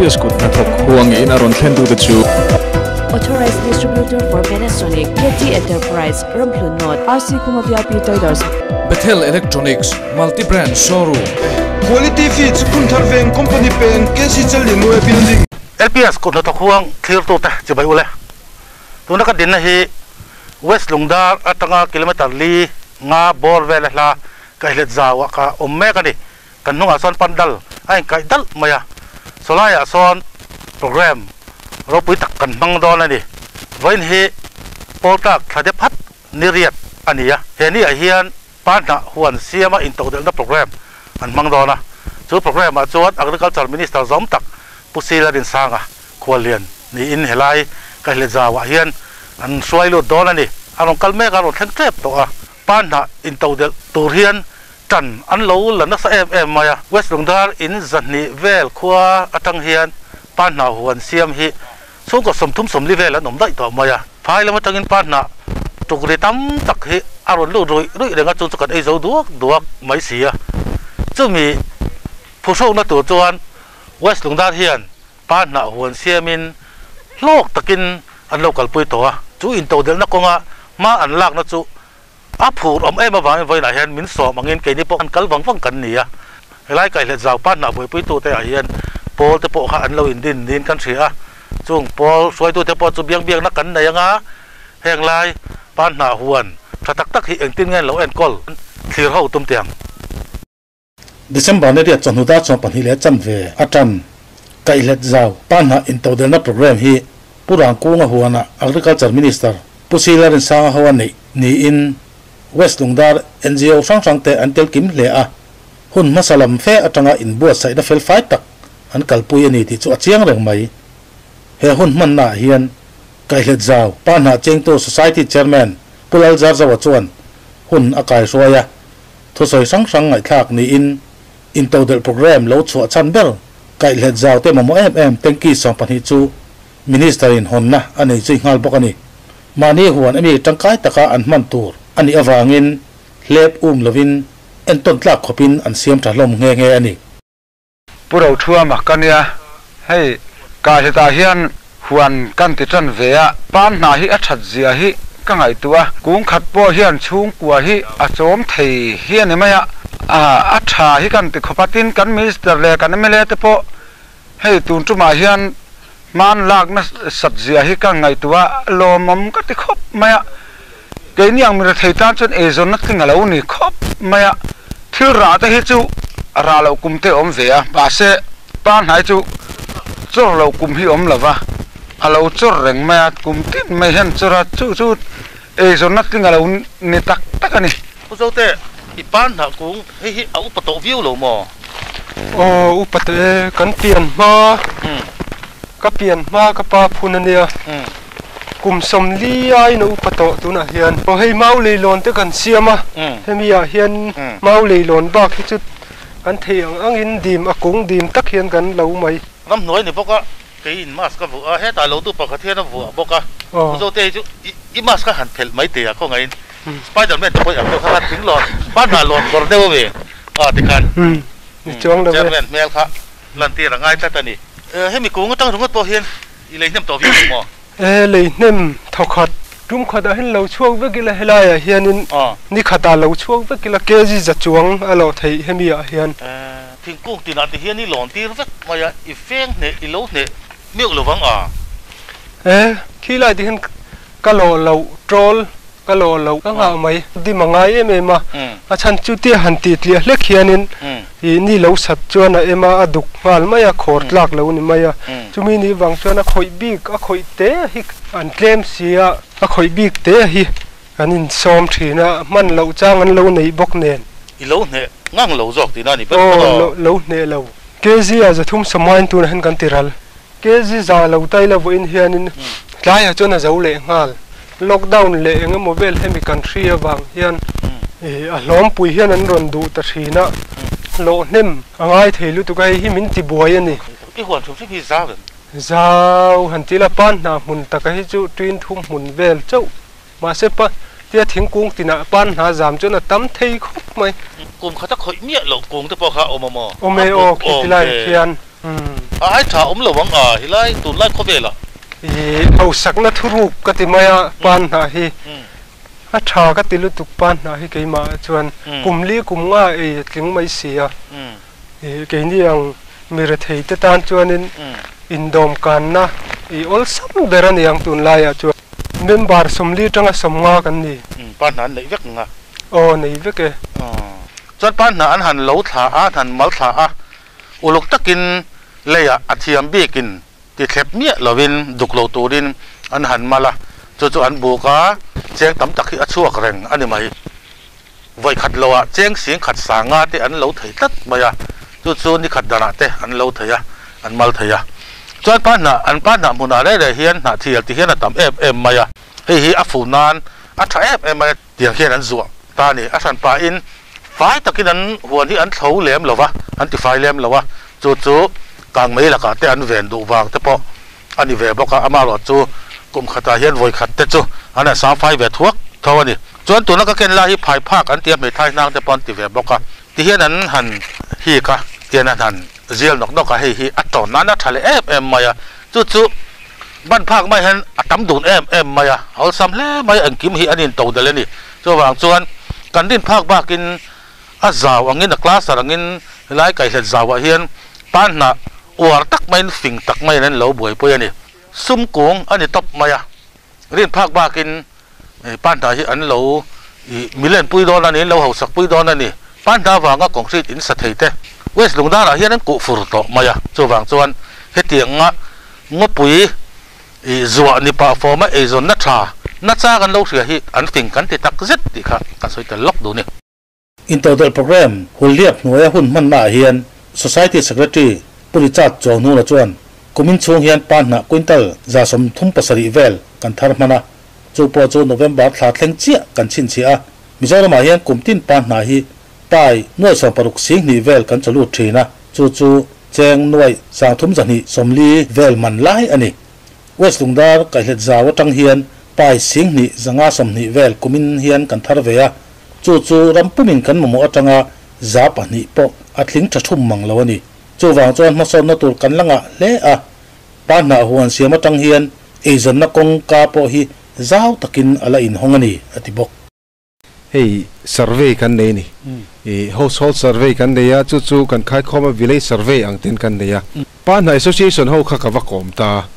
LPS kut hnathawk huangin a rawn thlen tute chu. Authorized Distributor for Panasonic, KT Enterprise, Ramhlun North, RC Khuma VIP Traders. Bethel Electronics, Multi Brand Showroom. Quality Feeds, Phunthar Veng, Company Peng, KC Challianmawia Building. LPS kut hnathawk huang thlirtute chibai ule. Tuna ka dinna hi West Lungdar atanga kilometer li nga bawr vel a hla kaihlet zauah ka awm mek a ni. Kan hnungah sawn pandal a inkaih dalh mai a, sawlaiah sawn program ropui tak kan hmang dawn a ni. Vawiin hi Pawltlak thla de phat ni riat a ni a, he ni ah hian Panhnah huan siama intodelhna program an hmang dawn a, chu program ah chuan Agriculture Minister zawm tak Pu Sila Rinsanga khuallian niin helai Kaihlet zauah hian an hruai lut dawn a ni. A rawn kal mek a, a rawn thleng tep tawh a, Panhnah intodelh tur hian Ṭan an lo la nasa em em mai a, West Lungdar in 200 vel khua aṭang hian Panhnah huan siam hi chhungkaw 30, 40 vel an awm daih tawh mai a. Phai lam aṭangin Panhnah tukri tam tak hi a rawn lut ruih ruih reng a, chu chu kan ei zo duak duak mai si a. Chumi phuhrohna tur chuan West Lungdar hian Panhnah huan siamin hlawk takin an lo kalpui tawh a, chu intodelhna kawnga hma an lakna chu A phur awm em avangin vawiinah hian min sawm angin keini pawh kan kal vang vang kan ni a. Helai kaihlet zau panhnah buaipuitute ah hian pawl te pawh kha an lo indin niin kan hria a. Chung pawl hruaitute pawh chu biang biakna kan nei anga heng lai panhnah huan tha tak tak hi engtin nge an lo enkawl thlir ho tum teh ang. December ni riat chawhnu dar chawm pahnih leh chanve atan kaihlet zau panhnah intodelna programme hi Pu Rangkunga huana Agriculture Minister Pu Sila Rinsanga ho a neih niin West Lungdar ngo hrang hrang te an tel kim hle a, hun hmasa lam fe atanga inbuatsaihna felfai tak an kalpui a ni tih chu a chiang reng mai. He hun hmanna ah hian kaihlet zau panhnah chengtu Society Chairman Pu Lalzarzawa chuan hun a kaihruai a, Thusawi hrang hrang ngaihthlak niin intodelh programme lo chhuah chhan ber kaihlet zau te mamawh em em tanky 12 chu Minister in hawnna a nei zui nghal bawk a ni. Mahni huan ami tangkai taka an hman tur a nih avangin hlep um lovin entawn tlak khawpin an siam tha hlawm nghe nghe a ni. Pu Rothuama ka nia, hei Kahletah hian huan kan ti tan ve a, pan hna hi a that zia hi ka ngaihtuah a, kung khat pawh hian chhungkua hi a chawm thei hi a ni mai a, a tha hi kan ti khawp a, tin kan Minister leh kan mla te pawh hei tun tumah hian hman lakna sat zia hi ka ngaihtuah a, lawmawm ka ti khawp mai a, Keini ang mi rethei tan chuan eizawnna tling a lo ni khawp mai a, thil rah te hi chu rah loh kum te awm ve a, mahse pa hnai chu chawr loh kum hi awm lo va, a lo chawr reng mai a, kum tin mai hian chawr a, chu chu eizawnna tling a lo ni tak tak a ni. Pu Zote, i pa hnah kung hei hi a upa tawh viau lo maw? Aw, upa tawh e, kan pian hma, ka pian hma ka pa phun a nia. Kum 40 aiin a upa tawh tunah hian. Aw hei mau leilawn te kan siam a, hemi ah hian mau leilawn bak hi chu kan thei ang angin dim a kung dim tak hian kan lo mai. Ramhnuai ni bawk a, keiin mask ka vuah a, hetah lo tu pakhat hian a vuah bawk a, Mizote hi chu i mask a han phelh mai teh a khawngaihin Spiderman te pawh i ang deuh kha khan thing lawn panhnah lawn kawr deuh a ve a tikhan Chairman hmel kha lantir a ngai tlat a ni. Hemi kung atang ringawt pawh hian I lei hnem tawh viau lo maw? E, lei hnem thawkhat. Tum khatah hian lo chhuak vek ila helaiah hianin ni khatah lo chhuak vek ila kg za chuang a lo theih hemi ah hian. E, thingkung tinah te hian i lawn tir vek mai a, i veng hneh i lo hneh miauh lo vang a. E, khi lai te hian ka lawh loh troll Ka lawh loh ka nghah mai. Dim a ngai em em a, a chhan chu tia han tih tliah hlek hianin ih ni lo sat chuan a em a, a duk nghal mai a, khawr tlak lo ni mai a. Chumi ni vang chuan a khawih bik, a khawih te hi an tlem si a, a khawih bik te hi kan insawm thin a, hman loh chang an lo neih bawk nen. I lo hneh ngang lo zawk tihna a ni ber bawk a. Aw, lo hneh lo. KZ a 360 tunah hian kan ti ral. KZ za lo tai la vawiin hianin tlaiah chuan a zo leh nghal. Lockdown leh eng emaw vel hemi kan hri avang hian a hlawmpui hian an rawn duh ta thin a, hlawh hnem a ngai thei lutuk a, hei hi min ti buai a ni. I huan hrim hrim hi zau em? Zau han ti la, pan hna hmun taka hi chu tuin thum hmun vel chauh. Mahse pa tia thingkung tinah pan hna zam chuan a tam thei khawp mai. Kum khat a khawih miah loh kung te pawh kha a awm a maw? Awm e aw, khi ti lai khian. A ai tha awm lo ang a, helai tunlai khawvelah. I hausakna thuruk ka ti mai a, pan hnah hi a tha ka ti lutuk pan hnah hi keimah ah chuan kum li kum nga ei a tling mai si a, i keini ang mi rethei te tan chuanin indawm kanna i awlsam ber a ni ang tunlaiah chuan. Member sawmli atanga sawmnga kan ni. Pan hnah an neih vek ang a? Aw nei vek e. Chuan pan hnah an han lo thla a, an han mal thla a, uluk takin leiah a thiam bikin ti thlep miah lovin duk lo turin an han mal a, chu chu an buk a, cheng tam tak hi a chhuak reng a ni mai. Vawi khat loah cheng sing khat sanga te an lo thei tlat mai a, chu chu ni khat danah te an lo thei a, an mal thei a. Chuan pa hnah, an pa hnah hmunah reng reng hian hnah thial ti hian a tam em em mai a, hei hi a fuh nan a tha em em mai a, tiang hian an zuah ta a ni. A hran pahin fai takin an huan hi an thlo lem lo va, an ti fai lem lo a, chu chu kang mei lakah te an ven duh vang te pawh a ni ve bawk a, amaherawh chu kum khatah hian vawi khat te chu an han sang fai ve thuak tho a ni. Chuan tuna ka ken lai hi phai phak an ti a, hmeithai hnang te pawh an ti ve bawk a, ti hian an han hik a, tian an han zial nawk nawk a, hei hi a tawn nan a tha leh em em mai a, chu chu ban phak mai hian a tam dun em em mai a, a awlsam hle mai a, engkim hi an into del a ni. Chuvang chuan kan rin phak bakin a zau angin a cluster angin helai kaihlet zauah hian pan hnah uar tak maiin fing tak maiin an lo buaipui a ni. Sum kung a ni tawp mai a, rin phak bakin pan hnah hi an lo milen pui dawn a ni, an lo hausak pui dawn a ni. Pan hnah avanga concrete in sa thei te West Lungdarah hian an kuh fur tawh mai a, chuvang chuan hetianga ngawpui I zuah ni pah fawma eizawnna tha na chak an lo hria hi an fing kan ti tak zet tih kha kan sawi tel lawk duh ni. Intodelh Programme Hulliap hnuaia hun hmannaah hian Society Secretary Pu Richard Chuanghnuna chuan kumin chhung hian pa hnah quintal 37 vel kan thar hman a, chu pawh chu November thla thleng chiah kan chhinchhiah a, Mizoramah hian kum tin pa hnah hi pai nuai 60 sing hnih vel kan chawlut thin a, chu chu Cheng nuaih 3240 vel man lai a ni. West Lungdar kaihlet zau atang hian pai 2 520 vel kumin hian kan thar ve a, chu chu ram pumin kan mamawh atanga 2% pawh a tling tha thum mang lo a ni. Chuvang chuan hmasawnna tur kan la ngah hle a, pa hnah huan siam atang hian eizawnna kawngka pawh hi zau takin a la inhawng a ni, a ti bawk. Hei survey kan nei a ni. I household survey kan nei a, chu chu kan khaikhawm a village survey ang ten kan nei a. Pa hnah association ho kha ka va kawm ta.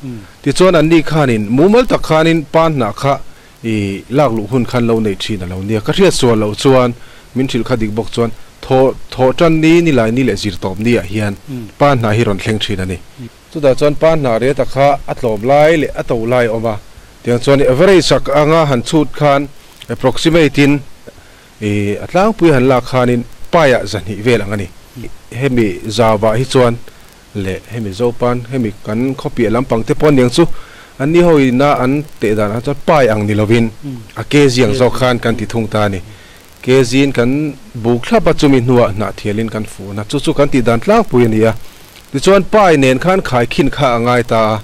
Tichuan anni khanin mumal tak khanin pa hnah kha i lak luh hun khan lo nei thin a lo nia. Ka hriat sual loh chuan min hrilh kha dik bawk chuan thaw thaw tan ni ni lai ni leh zir tawp ni ah hian pa hnah hi rawn thleng thin a ni. Chutah chuan pa hnah reta kha a tlawm lai leh a to lai a awm a, tiang chuan average ak anga han chhut khan approximate in ih a tlangpui han lak khanin paiah 200 vel ang a ni. Hemi zauah hi chuan leh hemi Zopan hemi kan khawpiah lampang te pawh aniang chu anni ho ina an teh dan ah chuan pai ang ni lovin a kg ang zawk khan kan ti thung ta a ni. Kg in kan buk thlap a chumi hnuah hnah thialin kan fun a, chu chu kan tih dan tlangpui a ni a. Tichuan pai nen khan khaikhin kha a ngai ta a,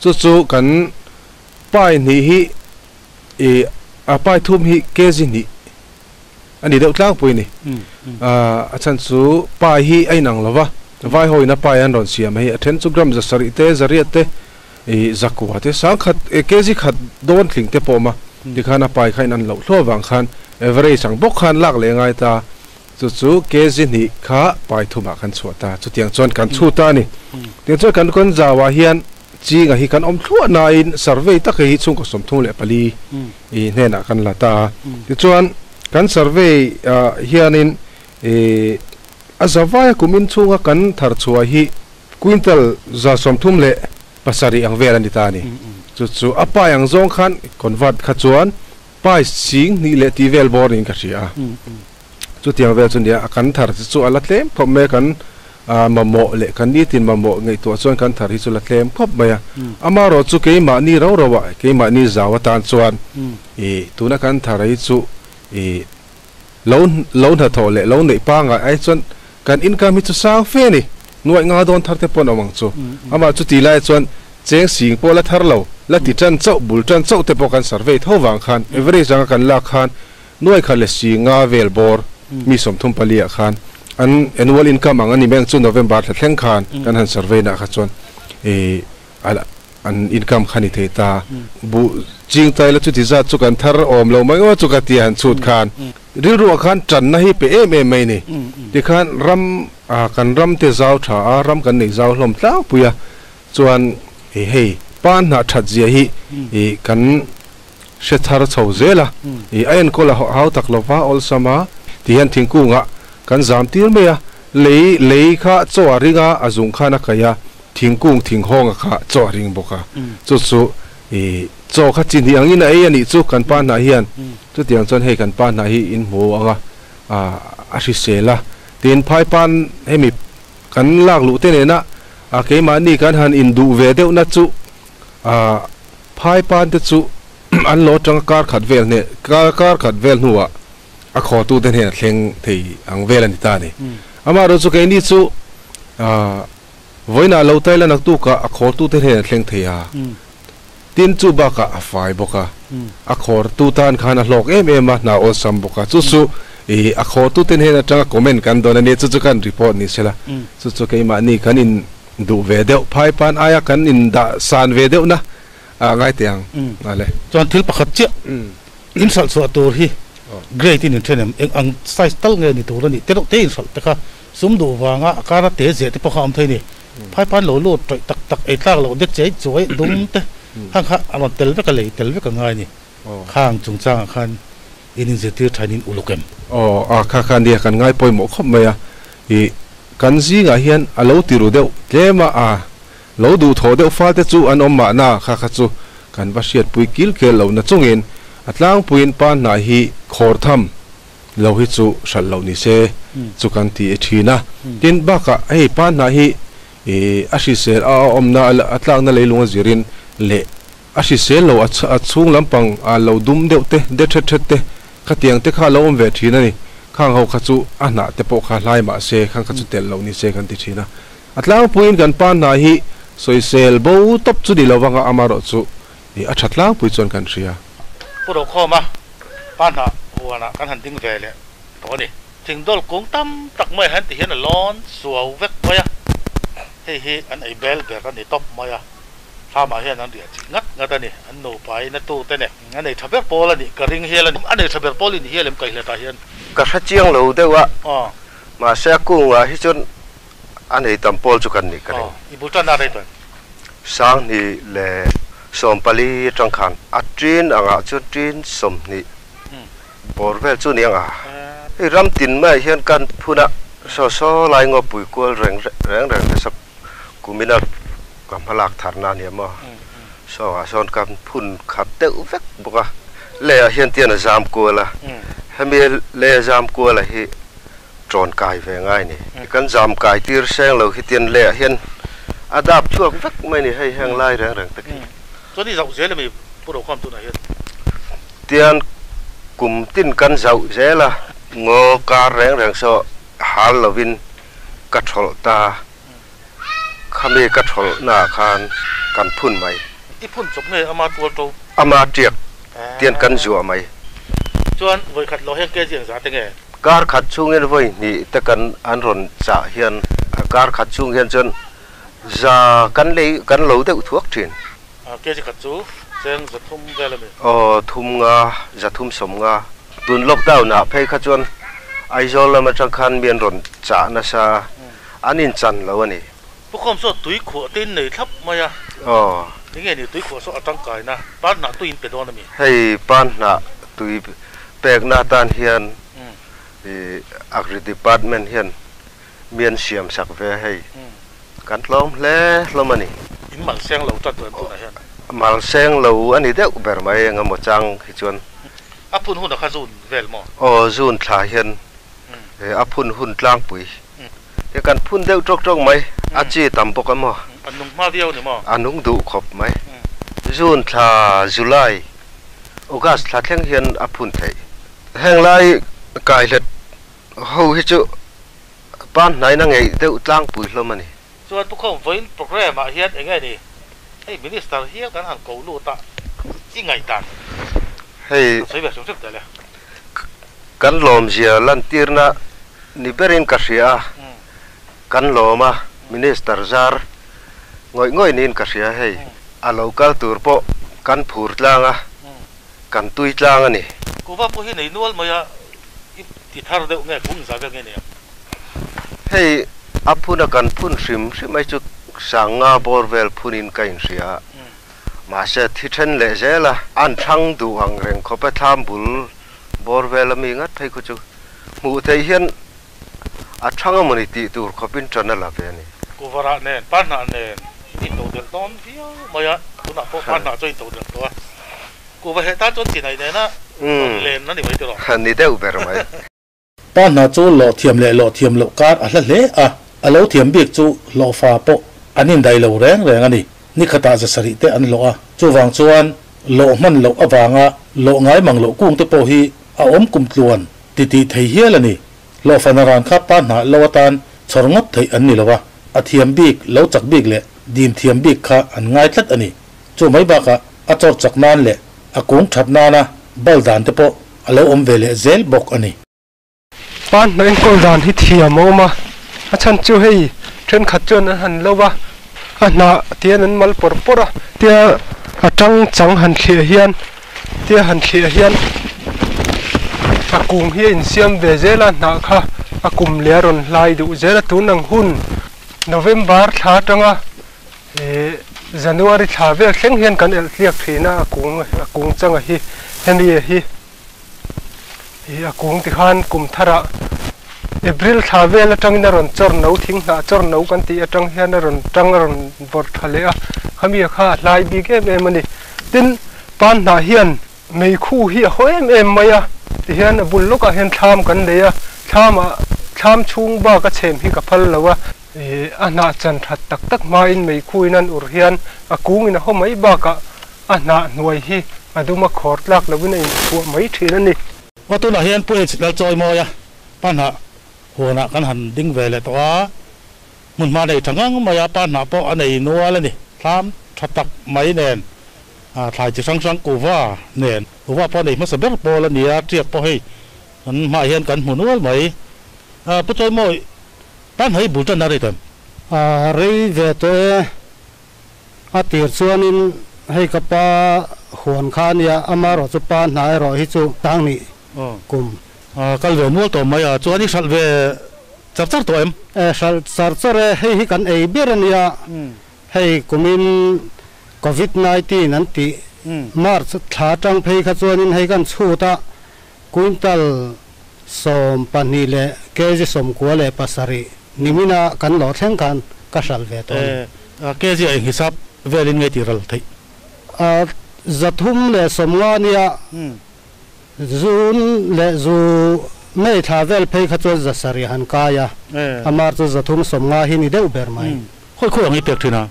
chu chu kan pai hnih hi ih a pai thum hi kg hnih a ni deuh tlangpui a ni. A chhan chu pai hi a inang lo va, vai ho in a pai an rawn siam hei a then chu gram 700 te 800 te ih zakua te sangkhat kg khat dawn tling te pawh a awm a, tikhan a pai kha in an loh hluah vang khan average ang bawk khan lak leh a ngai ta. Chu chu kg hnih kha pai thumah kan chhuah ta, chutiang chuan kan chhu ta a ni. Tiang chuan kan kawn zauah hian Chinga hi kan awm thluah nain survey tak hi chhungkaw 34 i hnenah kan la ta a. Tichuan kan survey ah hianin i a zavaia kum inchhunga kan thar chhuah hi quintal 37 ang vel a ni ta a ni. Chu chu a pai ang zawng khan convert kha chuan pai 2.5 leh tih vel bawr niin ka hria a. Chutiang vel chu nia, kan thar chi chu a la tlem khawp mai a, kan mamawh leh kan nitin mamawh ngaihtuah chuan kan thar hi chu la tlem khawp mai a. Amaherawh chu keimahni ro ro ah, keimahni zau atan chuan ih tuna kan thar hi chu ih lo lo hnathawh leh lo neih pangai ai chuan kan income hi chu sang fe a ni. Nuaih nga dawn thar te pawh an awm ang chu. Amah chu ti lai chuan cheng sing pawh la thar lo, la ti tan chauh, bul tan chauh te pawh kan survey tho vang khan average anga kan lak khan Nuai khat leh si nga vel bawr mi 34 ah khan An annual income ang ani meng chu November thla thleng khan kan han survey na kha chuan e an income khani thei ta. Bu ching tai la chu ti za chu kan thar awm lo mai o chu ka ti han chut khan. Ril ru khan chan na hi pe em em mai ni. Ti khan ram a kan ram te zau tha a ram kan nei zau hlom tlang puia chuan e hei pan na that zia hi e kan she thar chho zela e ayan kola hau tak lova ol sama ti hian thingkunga kan zam tir meya lei lei kha chaw a ringa azung khana kaya thingkung thinghonga kha chaw a ring boka chu chu e chaw kha chin hi angin a ei ani chu kan pa na hian chu tiang chuan hei kan pa na hi in hmu anga a a hrisela tin phai pan hemi kan lak lu te ne na a keima ni kan han in du ve deuh na chu a phai pan te chu an lo tang kar khat vel ne kar kar khat vel nuwa a kho tu te ne thleng thei ang vel ani ta ni ama ro chu ke ni chu a voina lo tai la nak tu ka a kho tu te ne thleng thei a tin chu ba ka a fai boka a khor tu tan khan a hlok em em a na ol sam boka chu chu e a kho tu ten hen atanga comment kan don ani chu chu kan report ni sela chu chu keima ni kan in du ve deuh phai pan aya kan in da san ve deuh na a ngai tiang ale chuan thil pakhat che in sal chu tur hi great in thenem eng ang size tal nge ni tur ani te te in sal te kha sum du wanga akara te je te pokha am thei ni phai pan lo lo toi tak tak ei tlak lo de che chuai dum te hang kha aron tel ve ka lei tel ve ka ngai ni khang chung chang khan in in zetir thainin ulukem o a kha khan dia kan ngai poi mo khop mai a i kan zinga hian alo tiru deuh tlema a lo du tho deuh fa te chu an om ma na kha kha chu kan va hriat pui kil kel lo na chungin atlang puin pan na hi khor tham lo hi chu hral lo ni se chu kan ti e thina tin baka hei pan na hi e a hri sel a om na atlang na leilunga zirin le a hri sel lo a chung lampang a lo dum deuh te de thet thet te khatiang te kha lo om ve thina ni khang ho kha chu a na te pawh kha hlai ma se khang kha chu tel lo ni se kan ti thina atlang puin kan pan na hi soisel bo top chu ni lowanga amaro chu ni a thatlang pui chuan kan hria puro khoma pan na huana kan han ding ve le to ni thingdol kung tam tak mai han ti hian a lon suau vek mai a hei hi an ei bel ber ani top mai a thama hian an ria chi ngat ngat ani an no pai na tu te ne an ei thaber pol ani ka ring hial ani an ei thaber pol in hialem kai hle ta hian ka hra chiang lo deuh a ma se kunga hi chuan an ei tam pol chu kan ni ka ring i bul tan na rei to sang ni le som pali tang khan a tin anga chu tin som ni bor vel chu ni anga i ram tin mai hian kan phuna so so lai ngo pui kual reng reng reng te sap kumina kam halak thar na ni ma so a son kam phun khat teu vek boka le a hian tian a zam kuala hemi le zam kuala hi tron kai ve ngai ni kan zam kai tir seng lo hi tian le hian adap chuak vek mai ni hei heng lai reng reng te ki cho đi dạo dễ là mình bộ đồ khoam tụi này hiện tiền cùng tin căn dạo dễ là ngô ca reng reng so Halloween cắt thol ta khame cắt thol na khan kan phun mai i phun chop nge ama tual to ama tiak tiền căn rùa mày chuan voi khat lo heng ke jiang za te nge kar khat chung en voi ni te kan an ron cha hian kar khat chung hian chon za kan lei kan lo deuh thuak thin ke ji khat chu cheng za thum vel me o thum nga za thum som nga tun lockdown na phei kha chuan Aizawl lama tang khan mian ron cha na sa anin chan lo ani pu khom so tui kho tin nei thlap maya o nge ni tui kho so atang kai na pan na tuin pe don ami hei pan na tui pek na tan hian e agri department hian mian siam sak ve hei kan tlom hle hlom ani in mal seng lo ta tuan tu na hian mal seng lo ani deuh ber mai nga mo chang hi chuan a phun hun kha zun vel mo o zun thla hian e a phun hun tlang pui te kan phun deuh tok tok mai a chi tam bok amo anung ma viau ni mo anung du khop mai zun thla July August thla thleng hian a phun thei heng lai kai let ho hi chu pan nai na ngei deuh tlang pui hlom ani chuan tu khom voin program a hian enge ni hei minister hian kan han ko lu ta i ngai dan hei soi ve sum sum te le kan lom zia lan tir na Ni berin ka hria a, kan lawm a, Minister zar ngawih ngawih niin ka hria hei. A lo kal tur pawh kan phur tlang a, kan tui tlang a ni. Kuva pawh hi nei nual mai a, i ti thar deuh nge kung za vel nge nia? Hei a phun a kan phun hrim hrim mai chu sanga bawr vel phunin ka inhria a, mahse thi then leh zel a, an thlang duh ang reng khawp a thlam bul bawr vel ami ngat phei khu chu hmuh theih hian a thang amawni tih tur khawpin tan a la ve a ni. Kuvarah nen, Panhnah nen in to delh dawn viau mai a, tunah pawh Panhnah chu a in to delh tawh a, Kuva heh tan chuan chinai nena rawn len a ni mai tiraw? Ni deuh ber mai. Panhnah chu lawh thiam leh lawh thiam loh kar a hla hle a, a lo thiam bik chu hlawhfa pawh an indaih lo reng reng a ni. Ni khatah za sarih te an hlawh a, chuvang chuan lawh hman loh avanga lawh ngai mang loh kung te pawh hi a awm kum tluan ti tih thei hial a ni. Hlawhfa naran kha pa hnah lo atan chhawr ngawt theih an ni lo a, a thiam bik, lo chak bik leh dim thiam bik kha an ngai tlat a ni. Chu mai bakah a chawr chak nan leh a kung that nana bal dan te pawh a lo awm ve leh zel bawk a ni. Pa hnah enkawl dan hi thiam a awm a, a chhan chu hei thenkhat chuan an han lo va, a hnah tian an mal pawr pawr a, tia a tang chang han thliah hian tia han thliah hian a kung hi a insiam ve zel a, hnah kha a kum leh a rawn hlai duh zel a, tun ang hun November thla atanga ih January thla vel thleng hian kan elh tliak thin a, a kung a kung changa hi hemi hi. Ih a kung ti khan kum tharah April thla vel atangin a rawn chawr no thing hnah chawr no kan tih atang hian a rawn tang a rawn vawrh tha leh a, khami kha a hlai bik em em a ni. Tin, pan hnah hian meikhu hi a haw em em mai a, tihian a bul lawkah hian thlam kan nei a, thlamah thlam chhung bak a chhem hi ka phal lo a, ih a hnah chan that tak tak hmain meikhuin an ur hian a kungin a haw mai bakah A hnah hnuai hi a dum a khawr tlak lovin a inchhuah mai thin a ni. Aw tunah hian Pu H Lalchawimawi a pa hnah huanah kan han ding ve leh tawh a, hmun hma nei tha ngang mai a, pa hnah pawh a nei nual a ni. Thlam tha tak mai nen, thlai chi hrang hrang kuva nen, kuva pawh a nei hmasa ber pawl a ni a, tiak pawh hei kan hmaah hian kan hmu nual mai. Pu Chawimawi, pa hnah hi bul tan a rei tawh em? A rei ve tawh e. A tir chuanin hei ka pa huan kha a nia, amaherawh chu pa hna erawh hi chu tang nih kum. Kal ve mual tawh mai a, chuan i hralh ve char char tawh em? E, hralh char char e, hei hi kan ei ber a nia, hei kumin Covid 19 an tih March thla atang phei kha chuanin hei kan chhut a, quintal 12 leh kg 97 nimina kan lawh thleng khan ka hralh ve tawh a ni. Kg a enghisap velin nge tih ral theih? 350 nia zun leh zu ngei thla vel phei kha chuan 700 han kai a, amar chu 350 hi ni deuh ber mai. Khawi khawi ang i pek thin a?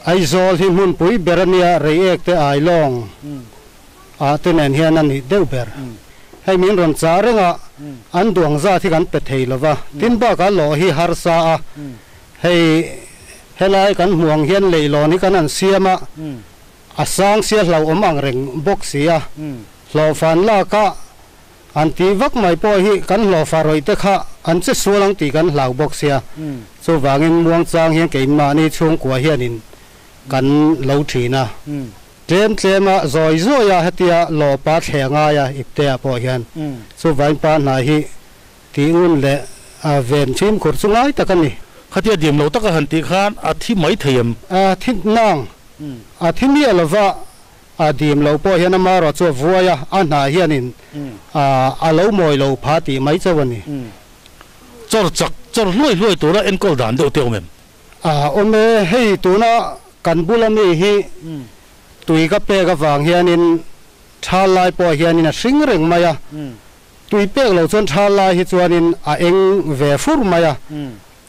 Aizawl hi hmunpui ber a nia, Reiek te Ailawng ah te nen hian a nih deuh ber. Hei min rawn chah reng a, an duang zat hi kan pe thei lo va, tin bakah lawh hi harsa a, hei helai kan hmuh ang hian leihlawn hi kan han siam a, a sang sia hlauhawm ang reng bawk si a, hlawhfan lak a an tih vak mai pawh hi kan hlawhfa rawih te kha an che sual ang tih kan hlau bawk sia, chuvangin muangchang hian keimahni chhungkua hianin kan lo thin a. Tlem tlema zawi zawia hetia lawpa thleh ngai a ipteah pawh hian chu vainpa hna hi tih ngun leh ven fimkhur chu ngai tak a ni. Khatia dim lo taka han tih khan a thi mai thei em? A thi nang. A thi miah lova a dim lo pawh hian amaherawh chu a vuai a, a hna hianin a lo mawi lo pha tih mai chauh a ni. Chawr chak, chawr hluai hluai tura enkawl dan deuh te awm em? A awm e, hei tuna kan bula mi hi tui ka pek avang hianin thal lai pawh hianin a hring reng mai a, tui pek loh chuan thal lai hi chuanin a eng ve fur mai a,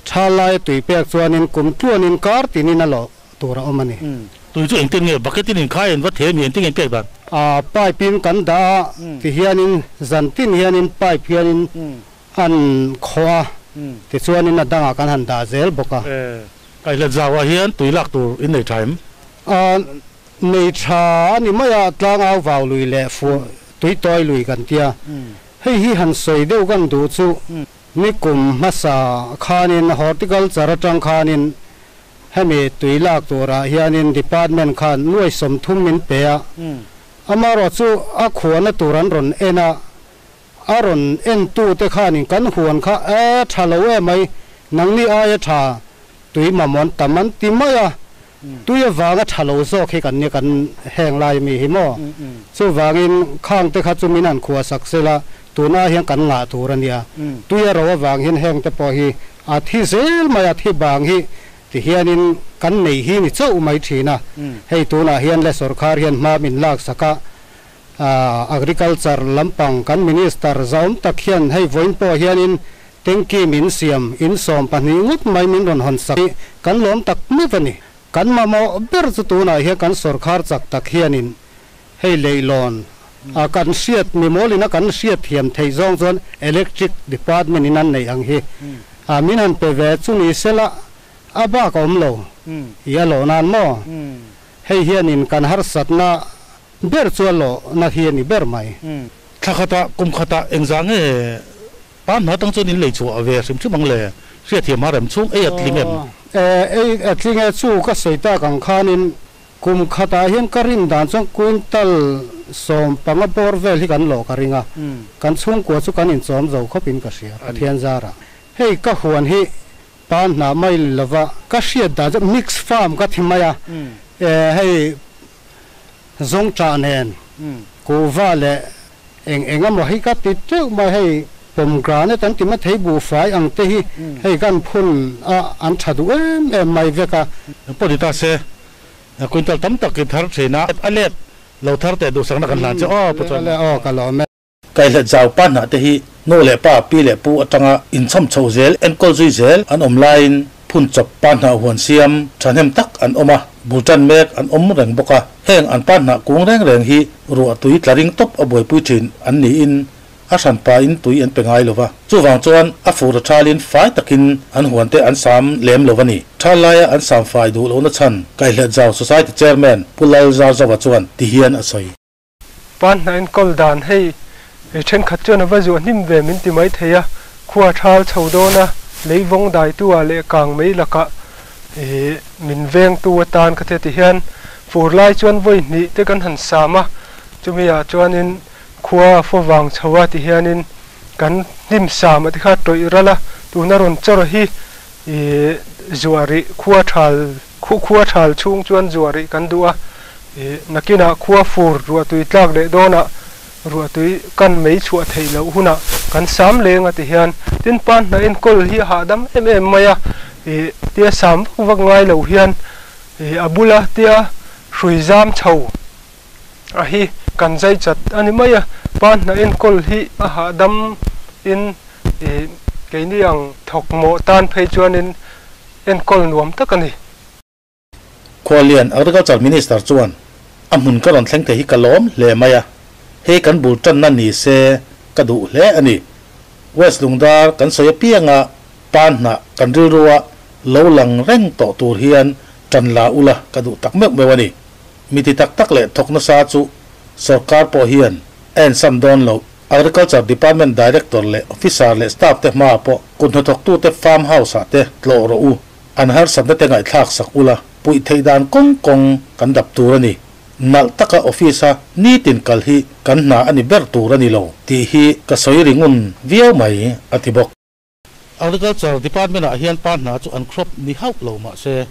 thal laia tui pek chuanin kum tluanin kar tinin a lawh tur a awm a ni. Tui chu engtin nge bucket in inkhai in va thei a mi engtin nge in pek dan? A pipe in kan dah a, tihianin zan tin hianin pipe hianin An khaw a, tichuanin a dangah kan han dah zel bawk a. Kaihlet zauah hian tui lak tur in nei tha em? A, nei tha a ni mai a, tlangau vau lui leh fuh tui tawi lui kan tia. Hei hi han sawi deuh kan duh chu. Ni kum hmasa khanin horticulture atang khanin hemi tui lak turah hianin department khan nuai 30 min pe a. Amarawh chu a khuana tur an rawn en a, a rawn en tu te khanin kan huan kha e tha lo e mai, nangni aia tha tui mamawh an tam an ti mai a. Tui avanga tha lo zawk hi kan nia kan heng lai mi hi maw? Chuvangin khang te kha chu min han khuah sak sela tuna hian kan ngah tur a nia. Tui a ro avang hian heng te pawh hi a thi zel mai a, thi bang hi ti hianin kan nei hi ni chauh mai thin a. Hei tunah hian le sorkar hian hma min lak sak a, Agriculture lampang kan Minister zaawm tak hian hei vawiin pawh hianin Tanky min siam in 12 ngawt mai min rawn hawn sak hi kan lawm tak meuh a ni. Kan mamawh ber chu tunah hian kan sorkar chak tak hianin hei leihlawn a kan hriat mimawlin a kan hriat thiam theih zawng chuan Electric Department in an neih ang hi a min han pe ve chu ni sela a bak a awm lo i a lawh nan maw? Hei hianin kan harsatna ber chu a lawhna hi a ni ber mai. Thla khatah kum khatah engzah nge Pa hna tang chuan in lei chhuah ve hrim hrim ang le, hriatthiam a rem chhung ei a tling em? Aw, ei a tling e, chu ka sawi tak ang khanin kum khatah hian ka rin dan chuan quintal 15 bawr vel hi kan lawh ka ring a, kan chhungkua chu kan inchawm zo khawpin ka hria, Pathian zarah. Hei ka huan hi pa hna mai lova ka hriat dan chu mix farm ka thi mai a, hei zawngṭah nen kuhva leh Eng eng emaw hi ka ti teuh mai, hei pomegranate an ti mai thei buhfai ang te hi hei kan phun a an tha duh em em mai vek a. Pawh ni ta se, quintal tam tak i thar thin a, a let lo thar teh duhsakna kan hlan che aw pu chuan. Aw ka lawm e. Kaihlet zau pa hnah te hi nu leh pa, pi leh pu atanga inchhawm chho zel, enkawl zui zel an awm laiin phun chawp pa hnah huan siam thahnem tak an awm a, bul tan mek an awm reng bawk a. Heng an pa hnah kung reng reng hi ruah tui tla ring tawp a buaipui thin an niin a hran pain tui an pe ngai lo va. Chuvang chuan a fur a thalin fai takin an huante an sam lem lo a ni. Thal laia an sam fai duh lohna chhan Kaihlet Zau Society Chairman Pu Lal Zarzova chuan ti hian a sawi. Pa hnah enkawl dan hei thenkhat chuan a va zuah hnim ve min ti mai thei a, khua thal chho dawn a, lei vawng daitu ah leh kang mai lakah min vengtu atan ka ti hian fur lai chuan vawi hnih te kan han sam a, chumi ah chuanin khua a faw vang chho a ti hianin kan hnim sam a ti kha tawih ral a, tuna rawn chawr hi zuah rih khua thal Khu khua thal chhung chuan zuah rih kan duh a, ih nakinah khua fur ruahtui tlak leh dawnah ruahtui kan mei chhuah theih loh hunah kan sam leng a ti hian tin pa hna enkawl hi a hahdam em em mai a, ih tia sam vak vak ngai lo hian ih a bula tia hrui zam chho a hi kan zai chat a ni mai a, pa hna enkawl hi a hahdam in ih keini ang thawk mawh tan phei chuanin Enkawl nuam tak a ni. Khualian Agriculture Minister chuan a hmun ka rawn thleng thei hi ka lawm hle mai a, hei kan bul tanna ni se ka duh hle a ni. West Lungdar kan sawi apianga pa hnah kan rilrua lo lang reng tawh tur hian tan la ula ka duh tak meuh meuh a ni. Mi ti tak tak leh thawk nasa chu sorkar pawh hian a ensam dawn loh. Agriculture Department Director leh Officer leh Staff te hmaah pawh kut hnathawktute Farm House ah te tlawh rawh u, an harsatna te ngaihthlak sak ula, puih theih dan kawng kawng kan dap tur a ni. Nalh taka Office a nitin kal hi kan hna a ni ber tur a ni lo tih hi ka sawi ringun viau mai, a ti bawk. Agriculture Department ah hian pa hna chu an crop ni hauh lo mah se,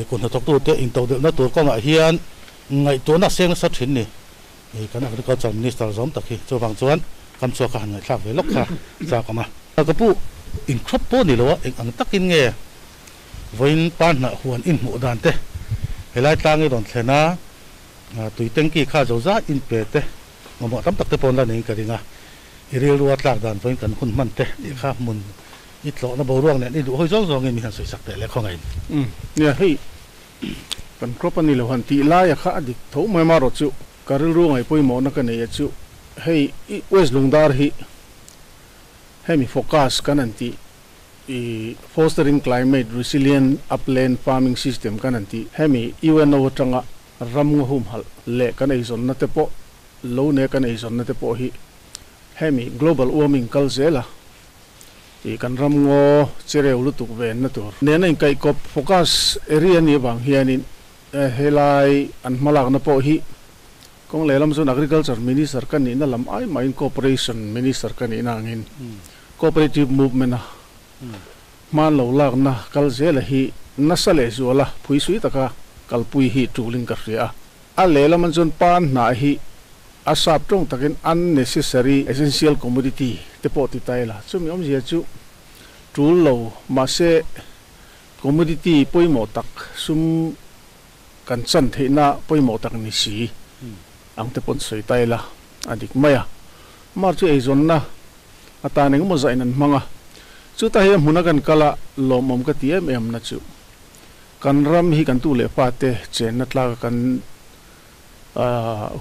kut hnathawktute intodelhna tur kawngah hian ngaihtuahna seng nasa thin ni. Hei kan Agriculture Minister zawm tak hi chuvang chuan kam chhuak kha han ngaihthlak ve lawk kha chak awm a. Ka pu in crop pawh ni lo a, eng ang takin nge vawiin pa hnah huan in hmuh dan te, helai tlang i rawn thlen a, tui tanky kha zo zai in pe te, mamawh tam tak te pawh an la neiin ka ring a, i rilrua tlak dan vawiin kan hun hman te tih kha hmun i tlawhna boruak nen i duh hawi zawng zawngin min han sawisak teh leh khawngaih in. Nia hei Kan crop a ni lo han tih laia kha a dik tho mai marawh chu ka rilru ngaihpawimawhna ka nei a chu hei i West Lungdar hi hemi focus kan han tih i Fostering Climate Resilient Upland Farming System kan han tih hemi UNO atanga ram nga humhalh leh kan eizawnna te pawh lo ne kan eizawnna te pawh hi hemi global warming kal zela. I kan ram ngo chereu lutuk ven na tur nena in kai kop focus area ni bang hianin helai an hmalak na pawh hi kong lelam chuan agriculture minister kan ni na lam ai mai cooperation minister kan ni na angin cooperative movement a man lo lak na kal zel hi nasale zuala phui sui taka kalpui hi tuling ka hria a lelam an chuan pan na hi asap tong takin unnecessary essential commodity te pawh ti taila chumi awm zia chu tul lo ma se commodity pawimawh tak sum kan chan theihna pawimawh tak ni si ang te pawn sawi taila a dik mai a mar chu eizawn na atan engemaw zain an hmang a chuta hi a hmun a kan kal a lawmawm ka ti em em na chu kan ram hi kan tu leh pa te chenna tlaka kan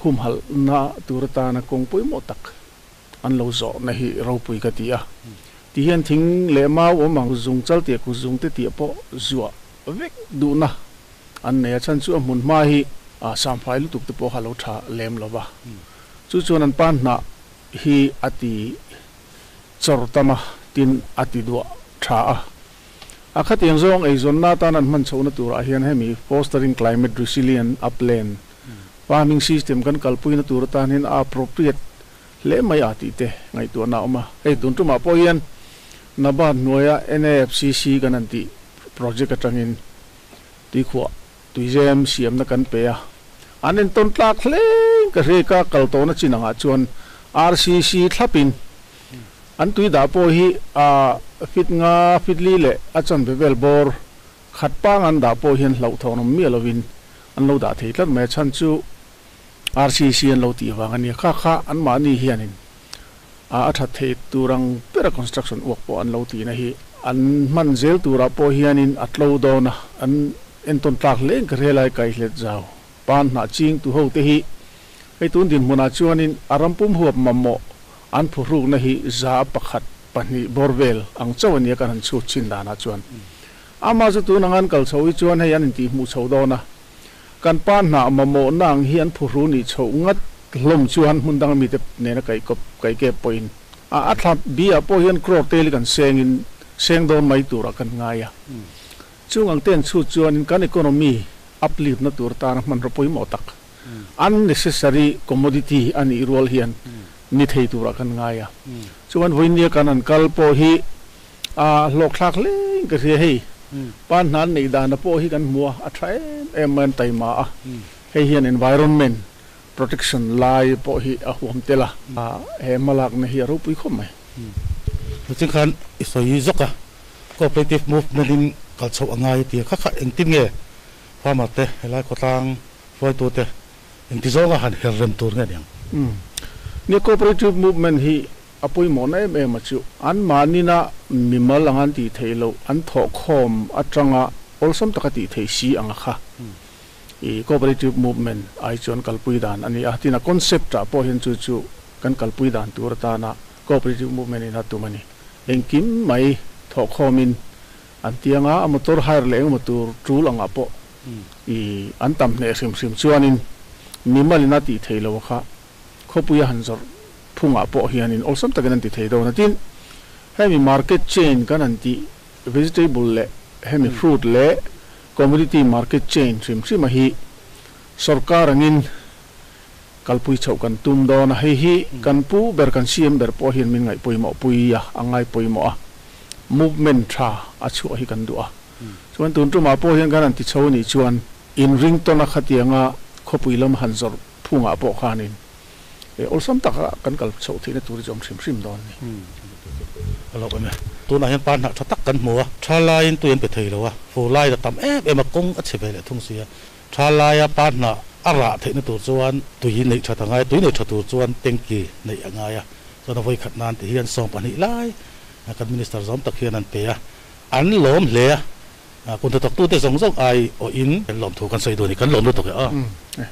hum hal na tur atana kawng pawimawh tak an lo zawh na hi ropui ka ti a ti hian thing leh mau awm ang zung chal tih ku zung te tih pawh zuah vek duhna an nei a chan chu a hmun hma hi samphai lutuk te pawh kha lo tha lem lova chu chuan an pan hnah hi a ti chawr tama tin a ti duah tha a a khatiang zawng eizawn na tan an hman chhohna turah hian hemi fostering climate resilient upland farming system kan kalpui na tur atan hian a appropriate hle mai a tih te ngaihtuahna a awm a hei tun tumah pawh hian NABARD hnuaia NAFCC kan an tih project atangin tuikhuah tuizem siamna kan pe a an entawn tlak hle ka hre ka kal tawhna chin angah chuan RCC thlapin an tui dah pawh hi a fit nga fit li leh a chanve vel bawr khat pang an dah pawh hian hlauhthawn awm miah lovin an lo dah thei tlat mai a chhan chu RCC an lo tih vang a nia kha kha anmahni hianin a that thei tur ang bera construction work pawh an lo tihna hi an hman zel turah pawh hianin a tlo dawn a an entawn tlak hle ka hre lai kaihlet zau pan hnah ching tu ho te hi hei tun dinhmunah chuanin a rampum huap mamawh an phuhrukna hi za pakhat pahnih bawr vel ang chauh a nia kan han chhut chin danah chuan ama chu tun ang an kal chho hi chuan hei an intih hmuh chho dawn a kan pa hnah mamawh na ang hi an phuhru nih chhoh ngat hlawm chuan hmun dang mite nena kaih kawp kaih kep pawhin a a thla bi ah pawh hian crore tel hi kan sengin seng dawn mai turah kan ngai a chung ang te an chhut chuanin kan economy uplift na tur tana hmanraw pawimawh tak unnecessary commodity a nih rual hian ni thei turah kan ngai a chuan vawinia kan an kal pawh hi a hlawkthlak hle in ka hria hei pan hna an neih dana pawh hi kan hmu a a tha em em mai an taima a hei hian environment protection lai pawh hi a huam tel a he hmalakna hi a ropui khawp mai. Chutin khan i sawi zawk a cooperative movement in kal chhoh a ngai tia kha kha engtin nge farmer te helai khawtlang hruaitu te engti zawnga han her rem tur nge niang? Nia cooperative movement hi a pawimawhna em em a chu anmahnina mimal ang an tih theih loh an thawhkhawm atanga awlsam taka tih theih si ang a kha i cooperative movement ai chuan kalpui dan a ni a tin a concept ah pawh hian chu chu kan kalpui dan tur atana cooperative movement in a tum a ni engkim mai thawhkhawmin an tianga a motor hire leh engemaw tur tul angah pawh i an tam hneh hrim hrim chuanin mimalin a tih theih loh a kha khawpui a han zawrh phungah pawh hianin awlsam takin an ti thei dawn a tin hemi market chain kan an tih vegetable leh hemi fruit leh commodity market chain hrim hrim a hi sorkar angin kalpui chhoh kan tum dawn a hei hi kan pu ber kan CM ber pawh hian min ngaih pawimawh pui a a ngai pawimawh a movement tha a chhuah hi kan duh a chuan tun tumah pawh hian kan han ti chho anih chuan inring tawn a khatianga khawpui lam han zawrh phungah pawh khanin awlsam taka kan kal chhoh theihna tur hi chu awm hrim hrim dawn a ni. A lo awm e. Tunah hian pa hnah tha tak kan hmu a, tha laiin tui an pe thei lo a, fur lai la tam em em a, kawng a chhe ve leh thung si a. Tha laia pa hnah a rah theihna tur chuan tui neih that a ngai a, tui neih tha tur chuan tanki neih a ngai a. Chuan a vawikhat nan tih hian 12 lai kan minister zawm tak hian an pe a, an lawm hle a. Kun hnathawktute zawng zawng ai awhin kan lawm thu kan sawi duh a ni, kan lawm lutuk e aw.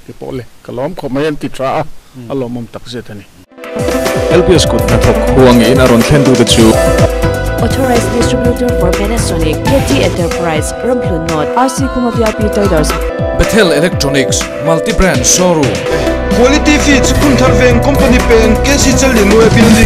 Ti pawh le, ka lawm khawp mai an ti tha a, a lawmawm tak zet a ni. LPS kut hnathawk huangin a rawn thlen tute chu. Authorized distributor for Panasonic, KT Enterprise, Ramhlun North, RC Khuma VIP Traders. Bethel Electronics, Multi Brand Showroom. Quality Feeds, Kumthar Veng Company Peng, KC Challianmawia Building.